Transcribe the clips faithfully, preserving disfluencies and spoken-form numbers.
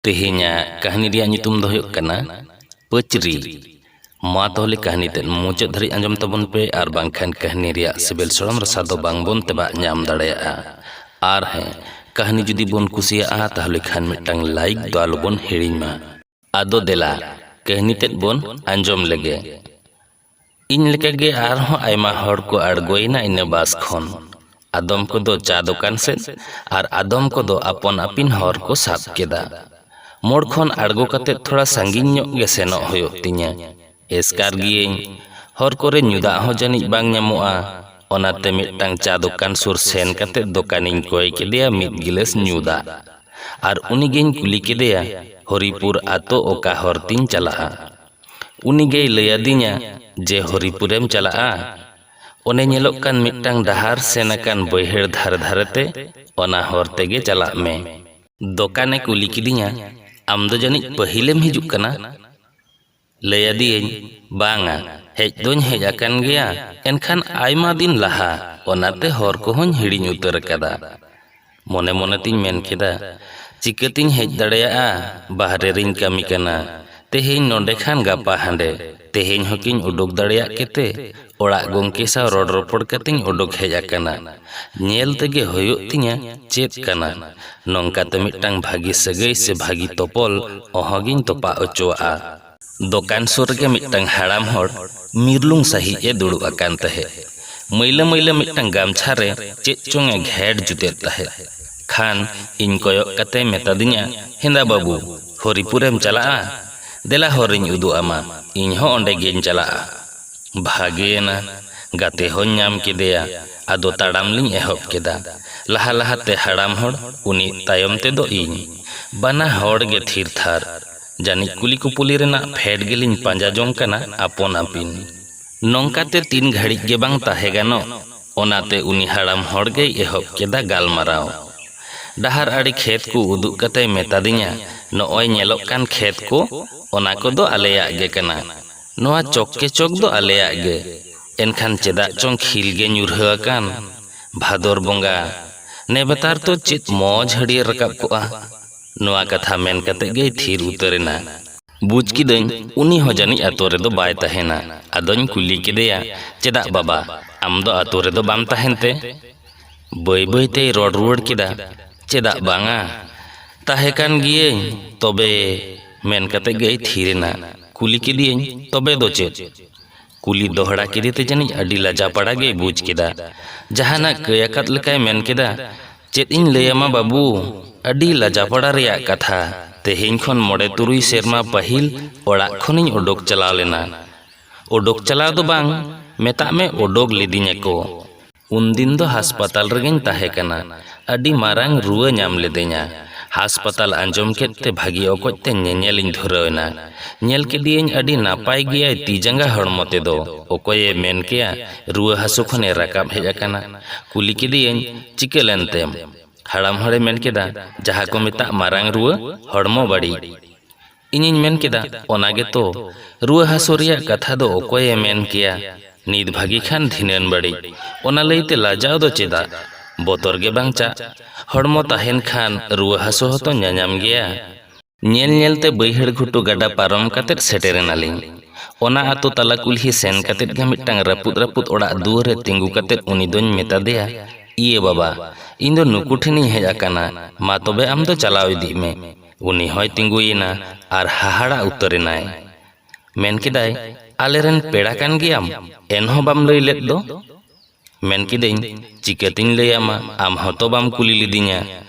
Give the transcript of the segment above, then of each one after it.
ᱛᱮᱦᱮᱧᱟᱜ ᱠᱟᱹᱦᱱᱤ ᱨᱮᱭᱟᱜ ᱧᱩᱛᱩᱢ ᱫᱚ ᱦᱩᱭᱩᱜ ᱠᱟᱱᱟ ᱯᱟᱹᱪᱨᱤ᱾ ᱢᱟ ᱛᱟᱦᱚᱞᱮ ᱠᱟᱹᱦᱱᱤ ᱛᱮᱫ ᱢᱩᱪᱟᱹᱫ ᱫᱷᱟᱹᱨᱤᱡ ᱟᱸᱡᱚᱢ ᱛᱟᱵᱚᱱ ᱯᱮ, ᱟᱨ ᱵᱟᱝᱠᱷᱟᱱ ᱠᱟᱹᱦᱱᱤ ᱨᱮᱭᱟᱜ ᱥᱤᱵᱤᱞ ᱥᱚᱲᱚᱢ ᱨᱟᱥᱟ ᱫᱚ ᱵᱟᱝ ᱵᱚᱱ ᱛᱮᱵᱟᱜ ᱧᱟᱢ ᱫᱟᱲᱮᱭᱟᱜᱼᱟ᱾ ᱟᱨ ᱦᱮᱸ, ᱠᱟᱹᱦᱱᱤ ᱡᱩᱫᱤ ᱵᱚᱱ ᱠᱩᱥᱤᱭᱟᱜᱼᱟ, ᱛᱟᱦᱚᱞᱮ ᱠᱷᱟᱱ ᱢᱤᱫᱴᱟᱝ ᱞᱟᱭᱤᱠ ᱫᱚ ᱟᱞᱚ ᱵᱚᱱ ᱦᱤᱲᱤᱧ ᱢᱟ᱾ ᱟᱫᱚ ᱫᱮᱞᱟ, ᱠᱟᱹᱦᱱᱤ ᱛᱮᱫ ᱵᱚᱱ ᱟᱸᱡᱚᱢ ᱞᱮᱜᱮ᱾ ᱤᱧ ᱞᱮᱠᱟᱜᱮ ᱟᱨᱦᱚᱸ ᱟᱭᱢᱟ ᱦᱚᱲ ᱠᱚ ᱟᱬᱜᱚᱭᱮᱱᱟ ᱤᱱᱟᱹ ᱵᱟᱥ ᱠᱷᱚᱱ᱾ ᱟᱫᱚᱢ ᱠᱚᱫᱚ ᱪᱟ ᱫᱚᱠᱟᱱ ᱥᱮᱫ, ᱟᱨ ᱟᱫᱚᱢ ᱠᱚᱫᱚ ᱟᱯᱚᱱ ᱟᱹᱯᱤᱱ ᱦᱚᱨ ᱠᱚ ᱥᱟᱵ ᱠᱮᱫᱟ᱾ ᱢᱳᱲ ᱠᱷᱚᱱ ᱟᱬᱜᱚ ᱠᱟᱛᱮ ᱛᱷᱚᱲᱟ ᱥᱟᱺᱜᱤᱧ ᱧᱚᱜ ᱜᱮ ᱥᱮᱱᱚᱜ ᱦᱩᱭᱩᱜ ᱛᱤᱧᱟᱹ᱾ ᱮᱥᱠᱟᱨ ᱜᱤᱭᱟᱹᱧ, ᱦᱚᱨ ᱠᱚᱨᱮ ᱧᱩ ᱫᱟᱜ ᱦᱚᱸ ᱡᱟᱹᱱᱤᱡ ᱵᱟᱝ ᱧᱟᱢᱚᱜᱼᱟ᱾ ᱚᱱᱟᱛᱮ ᱢᱤᱫᱴᱟᱝ ᱪᱟ ᱫᱚᱠᱟᱱ ᱥᱩᱨ ᱥᱮᱱ ᱠᱟᱛᱮ ᱫᱚᱠᱟᱱᱤᱧ ᱠᱚᱭ ᱠᱮᱫᱮᱭᱟ ᱢᱤᱫ ᱜᱤᱞᱟᱹᱥ ᱧᱩ ᱫᱟᱜ᱾ ᱟᱨ ᱩᱱᱤᱜᱤᱧ ᱠᱩᱞᱤ ᱠᱮᱫᱮᱭᱟ, "ᱦᱚᱨᱤᱯᱩᱨ ᱟᱛᱳ ᱚᱠᱟ ᱦᱚᱨ ᱛᱤᱧ ᱪᱟᱞᱟᱜᱼᱟ?" ᱩᱱᱤ ᱜᱮᱭ ᱞᱟᱹᱭ ᱟᱹᱫᱤᱧᱟ ᱡᱮ ᱦᱚᱨᱤᱯᱩᱨᱮᱢ ᱪᱟᱞᱟᱜᱼᱟ, ᱚᱱᱮ ᱧᱮᱞᱚᱜ ᱠᱟᱱ ᱢᱤᱫᱴᱟᱝ ᱰᱟᱦᱟᱨ ᱥᱮᱱ ᱟᱠᱟᱱ ᱵᱟᱹᱭᱦᱟᱹᱲ ᱫᱷᱟᱨᱮ ᱫᱷᱟᱨᱮ ᱛᱮ, ᱚᱱᱟ ᱦᱚᱨ ᱛᱮᱜᱮ ᱪᱟᱞᱟᱜ ᱢᱮ᱾ ᱫᱚᱠᱟᱱᱮ ᱠᱩᱞᱤ ᱠᱤᱫᱤᱧᱟ, "ᱟᱢ ᱫᱚ ᱡᱟᱹᱱᱤᱡ ᱯᱟᱹᱦᱤᱞᱮᱢ ᱦᱤᱡᱩᱜ ᱠᱟᱱᱟ?" ᱞᱟᱹᱭ ᱟᱫᱤᱭᱟᱹᱧ, "ᱵᱟᱝᱟ, ᱦᱮᱡ ᱫᱚᱧ ᱦᱮᱡ ᱟᱠᱟᱱ ᱜᱮᱭᱟ, ᱮᱱᱠᱷᱟᱱ ᱟᱭᱢᱟ ᱫᱤᱱ ᱞᱟᱦᱟ, ᱚᱱᱟᱛᱮ ᱦᱚᱨ ᱠᱚᱦᱚᱸᱧ ᱦᱤᱲᱤᱧ ᱩᱛᱟᱹᱨ ᱟᱠᱟᱫᱟ᱾" ᱢᱚᱱᱮ ᱢᱚᱱᱮ ᱛᱤᱧ ᱢᱮᱱ ᱠᱮᱫᱟ, "ᱪᱤᱠᱟᱹᱛᱤᱧ ᱦᱮᱡ ᱫᱟᱲᱮᱭᱟᱜᱼᱟ? ᱵᱟᱦᱨᱮ ᱨᱤᱧ ᱠᱟᱹᱢᱤ ᱠᱟᱱᱟ᱾ ᱛᱮᱦᱮᱧ ᱱᱚᱰᱮ ᱠᱷᱟᱱ ᱜᱟᱯᱟ ᱦᱟᱸᱰᱮ᱾ ᱛᱮᱦᱮᱧ ᱦᱚᱸᱠᱤᱧ ᱩᱰᱩᱠ ᱫᱟᱲᱮᱭᱟᱜ ᱠᱮᱛᱮ? ᱚᱲᱟᱜ ᱜᱚᱢᱠᱮ ᱥᱟᱶ ᱨᱚᱲ ᱨᱚᱯᱚᱲ ᱠᱟᱛᱮᱧ ᱩᱰᱩᱠ ᱦᱮᱡ ᱟᱠᱟᱱᱟ᱾ ᱧᱮᱞ ᱛᱮᱜᱮ ᱦᱩᱭᱩᱜ ᱛᱤᱧᱟ ᱪᱮᱫ ᱠᱟᱱᱟ᱾ ᱱᱚᱝᱠᱟᱛᱮ ᱢᱤᱫᱴᱟᱝ ᱵᱷᱟᱹᱜᱤ ᱥᱟᱹᱜᱟᱹᱭ ᱥᱮ ᱵᱷᱟᱹᱜᱤ ᱛᱚᱯᱚᱞ ᱚᱦᱚᱜᱤᱧ ᱛᱚᱯᱟᱜ ᱚᱪᱚᱣᱟᱜᱼᱟ᱾" ᱫᱚᱠᱟᱱ ᱥᱩᱨ ᱨᱮᱜᱮ ᱢᱤᱫᱴᱟᱝ ᱦᱟᱲᱟᱢ ᱦᱚᱲ ᱢᱤᱨᱞᱩᱝ ᱥᱟᱹᱦᱤᱡ ᱮ ᱫᱩᱲᱩᱵ ᱟᱠᱟᱱ ᱛᱟᱦᱮᱸᱫ᱾ ᱢᱟᱹᱭᱞᱟᱹ ᱢᱟᱹᱭᱞᱟᱹ ᱢᱤᱫᱴᱟᱝ ᱜᱟᱢᱪᱷᱟ ᱨᱮ ᱪᱮᱫ ᱪᱚᱝ ᱮ ᱜᱷᱮᱴ ᱡᱩᱛᱮᱫ ᱛᱟᱦᱮᱸᱫ᱾ ᱠᱷᱟᱱ ᱤᱧ ᱠᱚᱭᱚᱜ ᱠᱟᱛᱮᱭ ᱢᱮᱛᱟᱫᱤᱧᱟ, "ᱦᱮᱸᱫᱟ ᱵᱟᱹᱵᱩ, ᱦᱚᱨᱤᱯᱩᱨᱮᱢ ᱪᱟᱞᱟᱜᱼᱟ? ᱫᱮᱞᱟ ᱦᱚᱨᱤᱧ ᱩᱫᱩᱜ ᱟᱢᱟ, ᱤᱧ ᱦᱚᱸ ᱚᱸᱰᱮ ᱜᱤᱧ ᱪᱟᱞᱟᱜᱼᱟ᱾" ᱵᱷᱟᱜᱮᱭᱮᱱᱟ, ᱜᱟᱛᱮ ᱦᱚᱸᱧ ᱧᱟᱢ ᱠᱮᱫᱮᱭᱟ᱾ ᱟᱫᱚ ᱛᱟᱲᱟᱢ ᱞᱤᱧ ᱮᱦᱚᱵ ᱠᱮᱫᱟ᱾ ᱞᱟᱦᱟ ᱞᱟᱦᱟᱛᱮ ᱦᱟᱲᱟᱢ ᱦᱚᱲ, ᱩᱱᱤ ᱛᱟᱭᱚᱢ ᱛᱮᱫᱚ ᱤᱧ᱾ ᱵᱟᱱᱟ ᱦᱚᱲ ᱜᱮ ᱛᱷᱤᱨ ᱛᱷᱟᱨ᱾ ᱡᱟᱹᱱᱤᱡ ᱠᱩᱞᱤ ᱠᱩᱯᱩᱞᱤ ᱨᱮᱱᱟᱜ ᱯᱷᱮᱰ ᱜᱮᱞᱤᱧ ᱯᱟᱸᱡᱟ ᱡᱚᱝ ᱠᱟᱱᱟ ᱟᱯᱚᱱ ᱟᱹᱯᱤᱱ᱾ ᱱᱚᱝᱠᱟᱛᱮ ᱛᱤᱱ ᱜᱷᱟᱹᱲᱤᱡ ᱜᱮ ᱵᱟᱝ ᱛᱟᱦᱮᱸ ᱜᱟᱱᱚᱜ, ᱚᱱᱟᱛᱮ ᱩᱱᱤ ᱦᱟᱲᱟᱢ ᱦᱚᱲ ᱜᱮᱭ ᱮᱦᱚᱵ ᱠᱮᱫᱟ ᱜᱟᱞᱢᱟᱨᱟᱣ᱾ ᱰᱟᱦᱟᱨ ᱟᱲᱮ ᱠᱷᱮᱛ ᱠᱚ ᱩᱫᱩᱜ ᱠᱟᱛᱮᱭ ᱢᱮᱛᱟᱫᱤᱧᱟ, "ᱱᱚᱜᱼᱚᱭ ᱧᱮᱞᱚᱜ ᱠᱟᱱ ᱠᱷᱮᱛ ᱠᱚ, ᱚᱱᱟ ᱠᱚᱫᱚ ᱟᱞᱮᱭᱟᱜ ᱜᱮ ᱠᱟᱱᱟ᱾ ᱱᱚᱣᱟ ᱪᱚᱠ ᱠᱮ ᱪᱚᱠ ᱫᱚ ᱟᱞᱮᱭᱟᱜ ᱜᱮ᱾ ᱮᱱᱠᱷᱟᱱ ᱪᱮᱫᱟᱜ ᱪᱚᱝ ᱠᱷᱤᱞ ᱜᱮ ᱧᱩᱨᱦᱟᱹ ᱟᱠᱟᱱ? ᱵᱷᱟᱫᱚᱨ ᱵᱚᱸᱜᱟ, ᱱᱮᱵᱮᱛᱟᱨ ᱫᱚ ᱪᱮᱫ ᱢᱚᱡᱽ ᱦᱟᱹᱨᱭᱟᱹᱲ ᱨᱟᱠᱟᱵ ᱠᱚᱜᱼᱟ᱾ ᱱᱚᱣᱟ ᱠᱟᱛᱷᱟ ᱢᱮᱱ ᱠᱟᱛᱮ ᱜᱮᱭ ᱛᱷᱤᱨ ᱩᱛᱟᱹᱨ ᱮᱱᱟ᱾ ᱵᱩᱡᱽ ᱠᱤᱫᱟᱹᱧ, ᱩᱱᱤ ᱦᱚᱸ ᱡᱟᱹᱱᱤᱡ ᱟᱛᱳ ᱨᱮᱫᱚ ᱵᱟᱭ ᱛᱟᱦᱮᱱᱟ᱾ ᱟᱫᱚᱧ ᱠᱩᱞᱤ ᱠᱮᱫᱮᱭᱟ, "ᱪᱮᱫᱟᱜ ᱵᱟᱵᱟ, ᱟᱢ ᱫᱚ ᱟᱛᱳ ᱨᱮᱫᱚ ᱵᱟᱢ ᱛᱟᱦᱮᱱ ᱛᱮ?" ᱵᱟᱹᱭ ᱵᱟᱹᱭ ᱛᱮᱭ ᱨᱚᱲ ᱨᱩᱣᱟᱹᱲ ᱠᱮᱫᱟ, "ᱪᱮᱫᱟᱜ ᱵᱟᱝᱟ, ᱛᱟᱦᱮᱸ ᱠᱟᱱ ᱜᱤᱭᱟᱹᱧ, ᱛᱚᱵᱮ," ᱢᱮᱱ ᱠᱟᱛᱮ ᱜᱮᱭ ᱛᱷᱤᱨ ᱮᱱᱟ᱾ ᱠᱩᱞᱤ ᱠᱮᱫᱮᱭᱟᱹᱧ, "ᱛᱚᱵᱮ ᱫᱚ ᱪᱮᱫ?" ᱠᱩᱞᱤ ᱫᱚᱦᱲᱟ ᱠᱮᱫᱮ ᱛᱮ ᱡᱟᱹᱱᱤᱡ ᱟᱹᱰᱤ ᱞᱟᱡᱟᱯᱟᱲᱟ ᱜᱮᱭ ᱵᱩᱡᱽ ᱠᱮᱫᱟ᱾ ᱡᱟᱦᱟᱱᱟᱜ ᱠᱟᱹᱭ ᱟᱠᱟᱫ ᱞᱮᱠᱟᱭ ᱢᱮᱱ ᱠᱮᱫᱟ, "ᱪᱮᱫ ᱤᱧ ᱞᱟᱹᱭ ᱟᱢᱟ ᱵᱟᱹᱵᱩ, ᱟᱹᱰᱤ ᱞᱟᱡᱟᱯᱟᱲᱟ ᱨᱮᱭᱟᱜ ᱠᱟᱛᱷᱟ᱾ ᱛᱮᱦᱮᱧ ᱠᱷᱚᱱ ᱢᱚᱬᱮ ᱛᱩᱨᱩᱭ ᱥᱮᱨᱢᱟ ᱯᱟᱹᱦᱤᱞ ᱚᱲᱟᱜ ᱠᱷᱚᱱᱤᱧ ᱚᱰᱚᱠ ᱪᱟᱞᱟᱣ ᱞᱮᱱᱟ᱾ ᱚᱰᱚᱠ ᱪᱟᱞᱟᱣ ᱫᱚ ᱵᱟᱝ, ᱢᱮᱛᱟᱜ ᱢᱮ ᱚᱰᱚᱠ ᱞᱤᱫᱤᱧᱟᱠᱚ᱾ ᱩᱱᱫᱤᱱ ᱫᱚ ᱦᱟᱥᱯᱟᱛᱟᱞ ᱨᱮᱜᱮᱧ ᱛᱟᱦᱮᱸ ᱠᱟᱱᱟ᱾ ᱟᱹᱰᱤ ᱢᱟᱨᱟᱝ ᱨᱩᱣᱟᱹ ᱧᱟᱢ ᱞᱤᱫᱤᱧᱟ᱾ ᱦᱟᱥᱯᱟᱛᱟᱞ ᱟᱸᱡᱚᱢ ᱠᱮᱫ ᱛᱮ ᱵᱷᱟᱹᱜᱤ ᱚᱠᱚᱡ ᱛᱮ ᱧᱮᱧᱮᱞᱤᱧ ᱫᱷᱩᱨᱟᱹᱣ ᱮᱱᱟ᱾ ᱧᱮᱞ ᱠᱮᱫᱤᱭᱟᱹᱧ ᱟᱹᱰᱤ ᱱᱟᱯᱟᱭ ᱜᱮᱭᱟᱭ ᱛᱤ ᱡᱟᱸᱜᱟ ᱦᱚᱲᱢᱚ ᱛᱮᱫᱚ᱾ ᱚᱠᱚᱭᱮ ᱢᱮᱱ ᱠᱮᱭᱟ ᱨᱩᱣᱟᱹ ᱦᱟᱹᱥᱩ ᱠᱷᱚᱱᱮ ᱨᱟᱠᱟᱵ ᱦᱮᱡ ᱟᱠᱟᱱᱟ?" ᱠᱩᱞᱤ ᱠᱮᱫᱤᱭᱟᱹᱧ, "ᱪᱤᱠᱟᱹ ᱞᱮᱱᱛᱮᱢ?" ᱦᱟᱲᱟᱢ ᱦᱚᱲᱮ ᱢᱮᱱ ᱠᱮᱫᱟ, "ᱡᱟᱦᱟᱸ ᱠᱚ ᱢᱮᱛᱟᱜ ᱢᱟᱨᱟᱝ ᱨᱩᱣᱟᱹ, ᱦᱚᱲᱢᱚ ᱵᱟᱹᱲᱤᱡ᱾" ᱤᱧᱤᱧ ᱢᱮᱱ ᱠᱮᱫᱟ, "ᱚᱱᱟ ᱜᱮᱛᱚ, ᱨᱩᱣᱟᱹ ᱦᱟᱹᱥᱩ ᱨᱮᱭᱟᱜ ᱠᱟᱛᱷᱟ ᱫᱚ ᱚᱠᱚᱭᱮ ᱢᱮᱱ ᱠᱮᱭᱟ? ᱱᱤᱛ ᱵᱷᱟᱹᱜᱤ ᱠᱷᱟᱱ ᱫᱷᱤᱱᱟᱹᱱ ᱵᱟᱹᱲᱤᱡ᱾ ᱚᱱᱟ ᱞᱟᱹᱭᱛᱮ ᱞᱟᱡᱟᱣ ᱫᱚ ᱪᱮᱫᱟᱜ? ᱵᱚᱛᱚᱨ ᱜᱮ ᱵᱟᱝ ᱪᱟᱜ᱾ ᱦᱚᱲᱢᱚ ᱛᱟᱦᱮᱱ ᱠᱷᱟᱱ ᱨᱩᱣᱟᱹ ᱦᱟᱹᱥᱩ ᱦᱚᱸᱛᱚ ᱧᱟᱧᱟᱢ ᱜᱮᱭᱟ᱾" ᱧᱮᱞ ᱧᱮᱞᱛᱮ ᱵᱟᱹᱭᱦᱟᱹᱲ ᱜᱷᱩᱴᱩ ᱜᱟᱰᱟ ᱯᱟᱨᱚᱢ ᱠᱟᱛᱮᱫ ᱥᱮᱴᱮᱨ ᱮᱱᱟᱞᱤᱧ᱾ ᱚᱱᱟ ᱟᱛᱳ ᱛᱟᱞᱟ ᱠᱩᱞᱦᱤ ᱥᱮᱱ ᱠᱟᱛᱮᱫ ᱜᱮ ᱢᱤᱫᱴᱟᱝ ᱨᱟᱹᱯᱩᱫ ᱨᱟᱹᱯᱩᱫ ᱚᱲᱟᱜ ᱫᱩᱣᱟᱹᱨ ᱨᱮ ᱛᱤᱸᱜᱩ ᱠᱟᱛᱮᱫ ᱩᱱᱤ ᱫᱚᱧ ᱢᱮᱛᱟ ᱫᱮᱭᱟ, "ᱤᱭᱟᱹ ᱵᱟᱵᱟ, ᱤᱧ ᱫᱚ ᱱᱩᱠᱩ ᱴᱷᱮᱱᱤᱧ ᱦᱮᱡ ᱟᱠᱟᱱᱟ, ᱢᱟ ᱛᱚᱵᱮ ᱟᱢ ᱫᱚ ᱪᱟᱞᱟᱣ ᱤᱫᱤᱜ ᱢᱮ᱾" ᱩᱱᱤ ᱦᱚᱸᱭ ᱛᱤᱸᱜᱩᱭᱮᱱᱟ ᱟᱨ ᱦᱟᱦᱟᱲᱟ ᱩᱛᱟᱹᱨ ᱮᱱᱟᱭ᱾ ᱢᱮᱱ ᱠᱮᱫᱟᱭ, "ᱟᱞᱮᱨᱮᱱ ᱯᱮᱲᱟ ᱠᱟᱱ ᱜᱮᱭᱟᱢ, ᱮᱱᱦᱚᱸ ᱵᱟᱢ ᱞᱟᱹᱭ ᱞᱮᱫ ᱫᱚ?" ᱢᱮᱱ ᱠᱤᱫᱟᱹᱧ, "ᱪᱤᱠᱟᱹᱛᱤᱧ ᱞᱟᱹᱭ ᱟᱢᱟ? ᱟᱢ ᱦᱚᱸᱛᱚ ᱵᱟᱢ ᱠᱩᱞᱤ ᱞᱤᱫᱤᱧᱟ᱾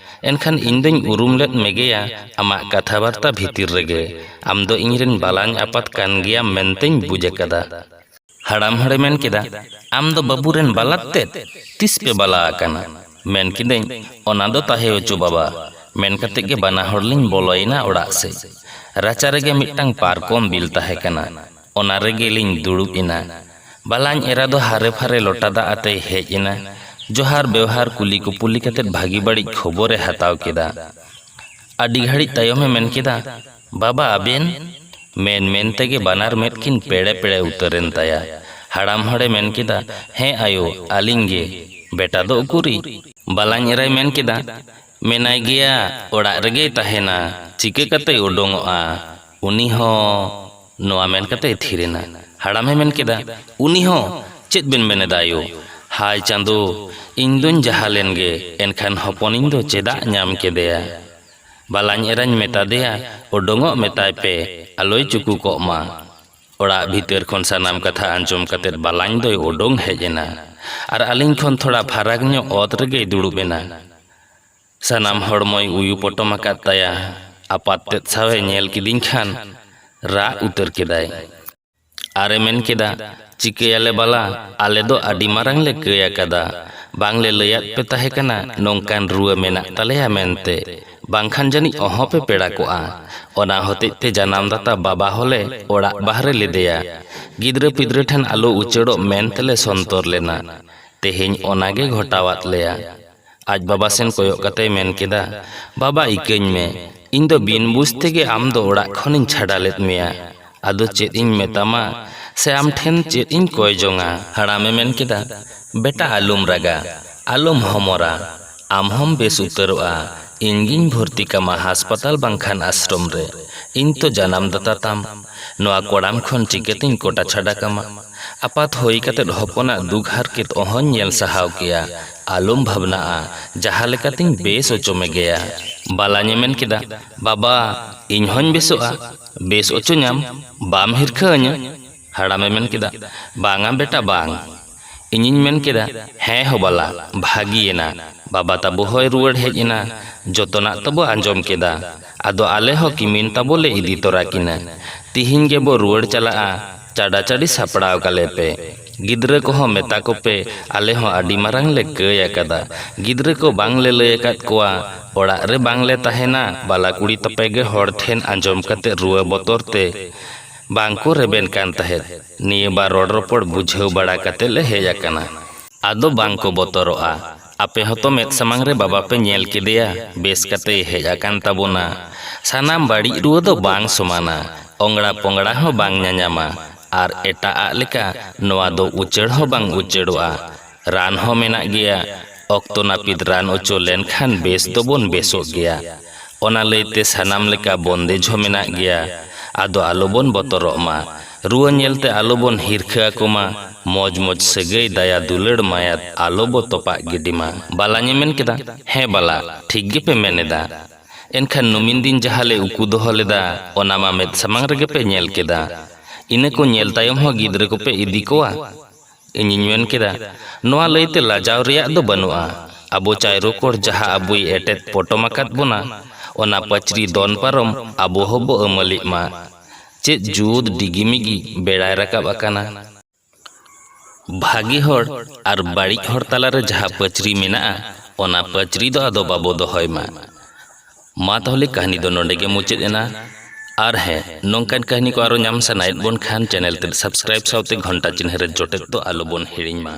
ᱮᱱᱠᱷᱟᱱ ᱤᱧ ᱫᱚᱧ ᱩᱨᱩᱢ ᱞᱮᱫ ᱢᱮᱜᱮᱭᱟ ᱟᱢᱟᱜ ᱠᱟᱛᱷᱟ ᱵᱟᱨᱛᱟ ᱵᱷᱤᱛᱤᱨ ᱨᱮᱜᱮ᱾ ᱟᱢ ᱫᱚ ᱤᱧ ᱨᱮᱱ ᱵᱟᱞᱟᱧ ᱟᱯᱟᱛ ᱠᱟᱱ ᱜᱮᱭᱟᱢ ᱢᱮᱱᱛᱮᱧ ᱵᱩᱡᱽ ᱟᱠᱟᱫᱟ᱾" ᱦᱟᱲᱟᱢ ᱦᱚᱲᱮ ᱢᱮᱱ ᱠᱮᱫᱟ, "ᱟᱢ ᱫᱚ ᱵᱟᱹᱵᱩ ᱨᱮᱱ ᱵᱟᱞᱟ ᱛᱮᱫ? ᱛᱤᱥ ᱯᱮ ᱵᱟᱞᱟ ᱟᱠᱟᱱᱟ?" ᱢᱮᱱ ᱠᱤᱫᱟᱹᱧ, "ᱚᱱᱟ ᱫᱚ ᱛᱟᱦᱮᱸ ᱦᱚᱪᱚ ᱵᱟᱵᱟ᱾" ᱢᱮᱱ ᱠᱟᱛᱮ ᱜᱮ ᱵᱟᱱᱟ ᱦᱚᱲ ᱞᱤᱧ ᱵᱚᱞᱚᱭᱮᱱᱟ ᱚᱲᱟᱜ ᱥᱮᱫ᱾ ᱨᱟᱪᱟ ᱨᱮᱜᱮ ᱢᱤᱫᱴᱟᱝ ᱯᱟᱨᱠᱚᱢ ᱵᱤᱞ ᱛᱟᱦᱮᱸ ᱠᱟᱱᱟ᱾ ᱚᱱᱟ ᱨᱮᱜᱮ ᱞᱤᱧ ᱫᱩᱲᱩᱵ ᱮᱱᱟ᱾ ᱵᱟᱞᱟᱧ ᱮᱨᱟ ᱫᱚ ᱦᱟᱨᱮ ᱯᱷᱟᱨᱮ ᱞᱚᱴᱟ ᱫᱟᱜ ᱟᱛᱮᱭ ᱦᱮᱡ ᱮᱱᱟ᱾ ᱡᱚᱦᱟᱨ ᱵᱮᱣᱦᱟᱨ ᱠᱩᱞᱤ ᱠᱩᱯᱩᱞᱤ ᱠᱟᱛᱮ ᱵᱷᱟᱹᱜᱤ ᱵᱟᱹᱲᱤᱡ ᱠᱷᱚᱵᱚᱨᱮ ᱦᱟᱛᱟᱣ ᱠᱮᱫᱟ᱾ ᱟᱹᱰᱤ ᱜᱷᱟᱹᱲᱤᱡ ᱛᱟᱭᱚᱢᱮ ᱢᱮᱱ ᱠᱮᱫᱟ, "ᱵᱟᱵᱟ ᱟᱵᱮᱱ?" ᱢᱮᱱ ᱢᱮᱱ ᱛᱮᱜᱮ ᱵᱟᱱᱟᱨ ᱢᱮᱫ ᱠᱤᱱ ᱯᱮᱲᱮ ᱯᱮᱲᱮ ᱩᱛᱟᱹᱨᱮᱱ ᱛᱟᱭᱟ᱾ ᱦᱟᱲᱟᱢ ᱦᱚᱲᱮ ᱢᱮᱱ ᱠᱮᱫᱟ, "ᱦᱮᱸ ᱟᱭᱳ, ᱟᱹᱞᱤᱧ ᱜᱮ᱾ ᱵᱮᱴᱟ ᱫᱚ ᱩᱠᱩᱨᱤᱡ?" ᱵᱟᱞᱟᱧ ᱮᱨᱟᱭ ᱢᱮᱱ ᱠᱮᱫᱟ, ᱢᱮᱱᱟᱭ ᱜᱮᱭᱟ, ᱚᱲᱟᱜ ᱨᱮᱜᱮᱭ ᱛᱟᱦᱮᱱᱟ, ᱪᱤᱠᱟᱹ ᱠᱟᱛᱮᱭ ᱩᱰᱩᱝᱚᱜᱼᱟ? ᱩᱱᱤ ᱦᱚᱸ ᱱᱚᱣᱟ ᱢᱮᱱ ᱠᱟᱛᱮᱭ ᱛᱷᱤᱨ ᱮᱱᱟ᱾ ᱦᱟᱲᱟᱢᱮ ᱢᱮᱱ ᱠᱮᱫᱟ, ᱩᱱᱤ ᱦᱚᱸ ᱪᱮᱫ ᱵᱮᱱ ᱢᱮᱱᱮᱫᱟ ᱟᱭᱳ? ᱦᱟᱭ ᱪᱟᱸᱫᱳ, ᱤᱧ ᱫᱩᱧ ᱡᱟᱦᱟᱸ ᱞᱮᱱ ᱜᱮ, ᱮᱱᱠᱷᱟᱱ ᱦᱚᱯᱚᱱᱤᱧ ᱫᱚ ᱪᱮᱫᱟᱜ ᱧᱟᱢ ᱠᱮᱫᱮᱭᱟ? ᱵᱟᱞᱟᱧ ᱮᱨᱟᱧ ᱢᱮᱛᱟ ᱫᱮᱭᱟ, ᱩᱰᱩᱝᱚᱜ ᱢᱮᱛᱟᱭ ᱯᱮ, ᱟᱞᱚᱭ ᱪᱩᱠᱩ ᱠᱚᱜ ᱢᱟ᱾ ᱚᱲᱟᱜ ᱵᱷᱤᱛᱟᱹᱨ ᱠᱷᱚᱱ ᱥᱟᱱᱟᱢ ᱠᱟᱛᱷᱟ ᱟᱸᱡᱚᱢ ᱠᱟᱛᱮ ᱵᱟᱞᱟᱧ ᱫᱚᱭ ᱩᱰᱩᱝ ᱦᱮᱡ ᱮᱱᱟ ᱟᱨ ᱟᱹᱞᱤᱧ ᱠᱷᱚᱱ ᱛᱷᱚᱲᱟ ᱯᱷᱟᱨᱟᱠ ᱧᱚᱜ ᱚᱛ ᱨᱮᱜᱮᱭ ᱫᱩᱲᱩᱵ ᱮᱱᱟ᱾ ᱥᱟᱱᱟᱢ ᱦᱚᱲᱢᱚᱭ ᱩᱭᱩ ᱯᱚᱴᱚᱢ ᱟᱠᱟᱫ ᱛᱟᱭᱟ᱾ ᱟᱯᱟᱛ ᱛᱮᱫ ᱥᱟᱶᱮ ᱧᱮᱞ ᱠᱤᱫᱤᱧ ᱠᱷᱟᱱ ᱨᱟᱜ ᱩᱛᱟᱹᱨ ᱠᱮᱫᱟᱭ᱾ ᱟᱨᱮ ᱢᱮᱱ ᱠᱮᱫᱟ, ᱪᱤᱠᱟᱹᱭᱟᱞᱮ ᱵᱟᱞᱟ, ᱟᱞᱮ ᱫᱚ ᱟᱹᱰᱤ ᱢᱟᱨᱟᱝ ᱞᱮ ᱠᱟᱹᱭ ᱟᱠᱟᱫᱟ᱾ ᱵᱟᱝᱞᱮ ᱞᱟᱹᱭᱟᱫ ᱯᱮ ᱛᱟᱦᱮᱸ ᱠᱟᱱᱟ ᱱᱚᱝᱠᱟᱱ ᱨᱩᱣᱟᱹ ᱢᱮᱱᱟᱜ ᱛᱟᱞᱮᱭᱟ ᱢᱮᱱᱛᱮ, ᱵᱟᱝᱠᱷᱟᱱ ᱡᱟᱹᱱᱤᱡ ᱚᱦᱚᱸ ᱯᱮ ᱯᱮᱲᱟ ᱠᱚᱜᱼᱟ᱾ ᱚᱱᱟ ᱦᱚᱛᱮᱡ ᱛᱮ ᱡᱟᱱᱟᱢ ᱫᱟᱛᱟ ᱵᱟᱵᱟ ᱦᱚᱸᱞᱮ ᱚᱲᱟᱜ ᱵᱟᱦᱨᱮ ᱞᱮᱫᱮᱭᱟ᱾ ᱜᱤᱫᱽᱨᱟᱹ ᱯᱤᱫᱽᱨᱟᱹ ᱴᱷᱮᱱ ᱟᱞᱚ ᱩᱪᱟᱹᱲᱚᱜ ᱢᱮᱱ ᱛᱮᱞᱮ ᱥᱚᱱᱛᱚᱨ ᱞᱮᱱᱟ᱾ ᱛᱮᱦᱮᱧ ᱚᱱᱟ ᱜᱮ ᱜᱷᱚᱴᱟᱣᱟᱫ ᱞᱮᱭᱟ᱾ ᱟᱡ ᱵᱟᱵᱟ ᱥᱮᱱ ᱠᱚᱭᱚᱜ ᱠᱟᱛᱮᱭ ᱢᱮᱱ ᱠᱮᱫᱟ, ᱵᱟᱵᱟ, ᱤᱠᱟᱹᱧ ᱢᱮ, ᱤᱧ ᱫᱚ ᱵᱤᱱ ᱵᱩᱡᱽ ᱛᱮᱜᱮ ᱟᱢ ᱫᱚ ᱚᱲᱟᱜ ᱠᱷᱚᱱᱤᱧ ᱪᱷᱟᱰᱟ ᱞᱮᱫ ᱢᱮᱭᱟ᱾ ᱟᱫᱚ ᱪᱮᱫ ᱤᱧ ᱢᱮᱛᱟᱢᱟ, ᱥᱮ ᱟᱢ ᱴᱷᱮᱱ ᱪᱮᱫ ᱤᱧ ᱠᱚᱭ ᱡᱚᱝᱟ? ᱦᱟᱲᱟᱢᱮ ᱢᱮᱱ ᱠᱮᱫᱟ, ᱵᱮᱴᱟ, ᱟᱞᱚᱢ ᱨᱟᱜᱟ, ᱟᱞᱚᱢ ᱦᱚᱢᱚᱨᱟ, ᱟᱢ ᱦᱚᱢ ᱵᱮᱥ ᱩᱛᱟᱹᱨᱚᱜᱼᱟ᱾ ᱤᱧ ᱜᱤᱧ ᱵᱷᱚᱨᱛᱤ ᱠᱟᱢᱟ ᱦᱟᱥᱯᱟᱛᱟᱞ ᱵᱟᱝᱠᱷᱟᱱ ᱟᱥᱨᱚᱢ ᱨᱮ᱾ ᱤᱧ ᱛᱚ ᱡᱟᱱᱟᱢ ᱫᱟᱛᱟ ᱛᱟᱢ᱾ ᱱᱚᱣᱟ ᱠᱚᱲᱟᱢ ᱠᱷᱚᱱ ᱪᱤᱠᱟᱹᱛᱤᱧ ᱠᱚᱴᱟ ᱪᱷᱟᱰᱟ ᱠᱟᱢᱟ? ᱟᱯᱟᱛ ᱦᱩᱭ ᱠᱟᱛᱮᱫ ᱦᱚᱯᱚᱱᱟᱜ ᱫᱩᱠ ᱦᱟᱨᱠᱮᱛ ᱚᱦᱚᱧ ᱧᱮᱞ ᱥᱟᱦᱟᱣ ᱠᱮᱭᱟ᱾ ᱟᱞᱚᱢ ᱵᱷᱟᱵᱽᱱᱟᱜᱼᱟ, ᱡᱟᱦᱟᱸ ᱞᱮᱠᱟᱛᱤᱧ ᱵᱮᱥ ᱚᱪᱚ ᱢᱮᱜᱮᱭᱟ᱾ ᱵᱟᱞᱟᱧᱮ ᱢᱮᱱ ᱠᱮᱫᱟ, ᱵᱟᱵᱟ, ᱤᱧ ᱦᱚᱧ ᱵᱮᱥᱚᱜᱼᱟ, ᱵᱮᱥ ᱚᱪᱚᱧᱟᱢ, ᱵᱟᱢ ᱦᱤᱨᱠᱷᱟᱹ ᱟᱹᱧᱟ? ᱦᱟᱲᱟᱢᱮ ᱢᱮᱱ ᱠᱮᱫᱟ, ᱵᱟᱝᱟ ᱵᱮᱴᱟ, ᱵᱟᱝ᱾ ᱤᱧᱤᱧ ᱢᱮᱱ ᱠᱮᱫᱟ, ᱦᱮᱸ ᱦᱚ ᱵᱟᱞᱟ, ᱵᱷᱟᱹᱜᱤᱭᱮᱱᱟ᱾ ᱵᱟᱵᱟ ᱛᱟᱵᱚ ᱦᱚᱸᱭ ᱨᱩᱣᱟᱹᱲ ᱦᱮᱡ ᱮᱱᱟ, ᱡᱚᱛᱚᱱᱟᱜ ᱛᱟᱵᱚ ᱟᱸᱡᱚᱢ ᱠᱮᱫᱟ᱾ ᱟᱫᱚ ᱟᱞᱮ ᱦᱚᱸ ᱠᱤᱢᱤᱱ ᱛᱟᱵᱚ ᱞᱮ ᱤᱫᱤ ᱛᱚᱨᱟ ᱠᱤᱱᱟ᱾ ᱛᱤᱦᱤᱧ ᱜᱮᱵᱚ ᱨᱩᱣᱟᱹᱲ ᱪᱟᱞᱟᱜᱼᱟ, ᱪᱟᱰᱟ ᱪᱟᱰᱤ ᱥᱟᱯᱲᱟᱣ ᱠᱟᱞᱮ ᱯᱮ᱾ ᱜᱤᱫᱽᱨᱟᱹ ᱠᱚᱦᱚᱸ ᱢᱮᱛᱟ ᱠᱚᱯᱮ, ᱟᱞᱮ ᱦᱚᱸ ᱟᱹᱰᱤ ᱢᱟᱨᱟᱝ ᱞᱮ ᱠᱟᱹᱭ ᱟᱠᱟᱫᱟ᱾ ᱜᱤᱫᱽᱨᱟᱹ ᱠᱚ ᱵᱟᱝ ᱞᱮ ᱞᱟᱹᱭ ᱟᱠᱟᱫ ᱠᱚᱣᱟ, ᱚᱲᱟᱜ ᱨᱮ ᱵᱟᱝ ᱞᱮ ᱛᱟᱦᱮᱱᱟ᱾ ᱵᱟᱞᱟ ᱠᱩᱲᱤ ᱛᱟᱯᱮ ᱜᱮ ᱦᱚᱲ ᱴᱷᱮᱱ ᱟᱸᱡᱚᱢ ᱠᱟᱛᱮ ᱨᱩᱣᱟᱹ ᱵᱚᱛᱚᱨ ᱛᱮ ᱵᱟᱝ ᱠᱚ ᱨᱮᱵᱮᱱ ᱠᱟᱱ ᱛᱟᱦᱮᱸᱫ᱾ ᱱᱤᱭᱟᱹ ᱵᱟᱨ ᱨᱚᱲ ᱨᱚᱯᱚᱲ ᱵᱩᱡᱷᱟᱹᱣ ᱵᱟᱲᱟ ᱠᱟᱛᱮ ᱞᱮ ᱦᱮᱡ ᱟᱠᱟᱱᱟ᱾ ᱟᱫᱚ ᱵᱟᱝ ᱠᱚ ᱵᱚᱛᱚᱨᱚᱜᱼᱟ᱾ ᱟᱯᱮ ᱦᱚᱸᱛᱚ ᱢᱮᱫ ᱥᱟᱢᱟᱝ ᱨᱮ ᱵᱟᱵᱟ ᱯᱮ ᱧᱮᱞ ᱠᱮᱫᱮᱭᱟ, ᱵᱮᱥ ᱠᱟᱛᱮᱭ ᱦᱮᱡ ᱟᱠᱟᱱ ᱛᱟᱵᱚᱱᱟ᱾ ᱥᱟᱱᱟᱢ ᱵᱟᱹᱲᱤᱡ ᱨᱩᱣᱟᱹ ᱫᱚ ᱵᱟᱝ ᱥᱚᱢᱟᱱᱟ᱾ ᱚᱝᱲᱟ ᱯᱚᱝᱲᱟ ᱦᱚᱸ ᱵᱟᱝ ᱧᱟᱧᱟᱢᱟ᱾ ᱟᱨ ᱮᱴᱟᱜ ᱟᱜ ᱞᱮᱠᱟ ᱱᱚᱣᱟ ᱫᱚ ᱩᱪᱟᱹᱲ ᱦᱚᱸ ᱵᱟᱝ ᱩᱪᱟᱹᱲᱚᱜᱼᱟ᱾ ᱨᱟᱱ ᱦᱚᱸ ᱢᱮᱱᱟᱜ ᱜᱮᱭᱟ᱾ ᱚᱠᱛᱚ ᱱᱟᱹᱯᱤᱛ ᱨᱟᱱ ᱚᱪᱚ ᱞᱮᱱᱠᱷᱟᱱ ᱵᱮᱥ ᱫᱚᱵᱚᱱ ᱵᱮᱥᱚᱜ ᱜᱮᱭᱟ᱾ ᱚᱱᱟ ᱞᱟᱹᱭᱛᱮ ᱥᱟᱱᱟᱢ ᱞᱮᱠᱟ ᱵᱚᱱᱫᱮᱡᱽ ᱦᱚᱸ ᱢᱮᱱᱟᱜ ᱜᱮᱭᱟ᱾ ᱟᱫᱚ ᱟᱞᱚᱵᱚᱱ ᱵᱚᱛᱚᱨᱚᱜ ᱢᱟ᱾ ᱨᱩᱣᱟᱹ ᱧᱮᱞᱛᱮ ᱟᱞᱚᱵᱚᱱ ᱦᱤᱨᱠᱷᱟᱹ ᱟᱠᱚ ᱢᱟ᱾ ᱢᱚᱡᱽ ᱢᱚᱡᱽ ᱥᱟᱹᱜᱟᱹᱭ, ᱫᱟᱭᱟ ᱫᱩᱞᱟᱹᱲ, ᱢᱟᱭᱟ ᱟᱞᱚᱵᱚ ᱛᱚᱯᱟᱜ ᱜᱤᱰᱤ ᱢᱟ᱾ ᱵᱟᱞᱟᱧ ᱢᱮᱱ ᱠᱮᱫᱟ, "ᱦᱮᱸ ᱵᱟᱞᱟ, ᱴᱷᱤᱠ ᱜᱮᱯᱮ ᱢᱮᱱ ᱮᱫᱟ᱾ ᱮᱱᱠᱷᱟᱱ ᱱᱩᱢᱤᱱ ᱫᱤᱱ ᱡᱟᱦᱟᱸ ᱞᱮ ᱩᱠᱩ ᱫᱚᱦᱚ ᱞᱮᱫᱟ, ᱚᱱᱟ ᱢᱟ ᱢᱮᱫ ᱥᱟᱢᱟᱝ ᱨᱮᱜᱮ ᱯᱮ ᱧᱮᱞ ᱠᱮᱫᱟ᱾ ᱤᱱᱟᱹ ᱠᱚ ᱧᱮᱞ ᱛᱟᱭᱚᱢ ᱦᱚᱸ ᱜᱤᱫᱽᱨᱟᱹ ᱠᱚᱯᱮ ᱤᱫᱤ ᱠᱚᱣᱟ?" ᱤᱧᱤᱧ ᱢᱮᱱ ᱠᱮᱫᱟ, "ᱱᱚᱣᱟ ᱞᱟᱹᱭᱛᱮ ᱞᱟᱡᱟᱣ ᱨᱮᱭᱟᱜ ᱫᱚ ᱵᱟᱹᱱᱩᱜᱼᱟ᱾ ᱟᱵᱚ ᱪᱟᱭᱨᱚᱠᱚᱲ ᱡᱟᱦᱟᱸ ᱟᱵᱚᱭ ᱮᱴᱮᱫ ᱯᱚᱴᱚᱢ ᱟᱠᱟᱫ ᱵᱚᱱᱟ, ᱚᱱᱟ ᱯᱟᱹᱪᱨᱤ ᱫᱚᱱ ᱯᱟᱨᱚᱢ ᱟᱵᱚ ᱦᱚᱸᱵᱚ ᱟᱹᱢᱟᱹᱞᱤᱜ ᱢᱟ᱾ ᱪᱮᱫ ᱡᱩᱛ ᱰᱤᱜᱤᱢᱤᱜᱤ ᱵᱮᱲᱟᱭ ᱨᱟᱠᱟᱵ ᱟᱠᱟᱱᱟ᱾ ᱵᱷᱟᱹᱜᱤ ᱦᱚᱲ ᱟᱨ ᱵᱟᱹᱲᱤᱡ ᱦᱚᱲ ᱛᱟᱞᱟᱨᱮ ᱡᱟᱦᱟᱸ ᱯᱟᱹᱪᱨᱤ ᱢᱮᱱᱟᱜᱼᱟ, ᱚᱱᱟ ᱯᱟᱹᱪᱨᱤ ᱫᱚ ᱟᱫᱚ ᱵᱟᱵᱚ ᱫᱚᱦᱚᱭ ᱢᱟ᱾" ᱢᱟ ᱛᱟᱦᱚᱞᱮ ᱠᱟᱹᱦᱱᱤ ᱫᱚ ᱱᱚᱰᱮ ᱜᱮ ᱢᱩᱪᱟᱹᱫ ᱮᱱᱟ᱾ ᱟᱨ ᱦᱮᱸ, ᱱᱚᱝᱠᱟᱱ ᱠᱟᱹᱦᱱᱤ ᱠᱚ ᱟᱨᱚ ᱧᱟᱢ ᱥᱟᱱᱟᱭᱮᱫ ᱵᱚᱱ ᱠᱷᱟᱱ ᱪᱮᱱᱮᱞ ᱛᱮᱫ ᱥᱟᱵᱥᱠᱨᱟᱭᱤᱵ ᱥᱟᱶᱛᱮ ᱜᱷᱚᱱᱴᱟ ᱪᱤᱱᱦᱟᱹ ᱨᱮ ᱡᱚᱴᱮᱫ ᱫᱚ ᱟᱞᱚᱵᱚᱱ ᱦᱤᱲᱤᱧ ᱢᱟ᱾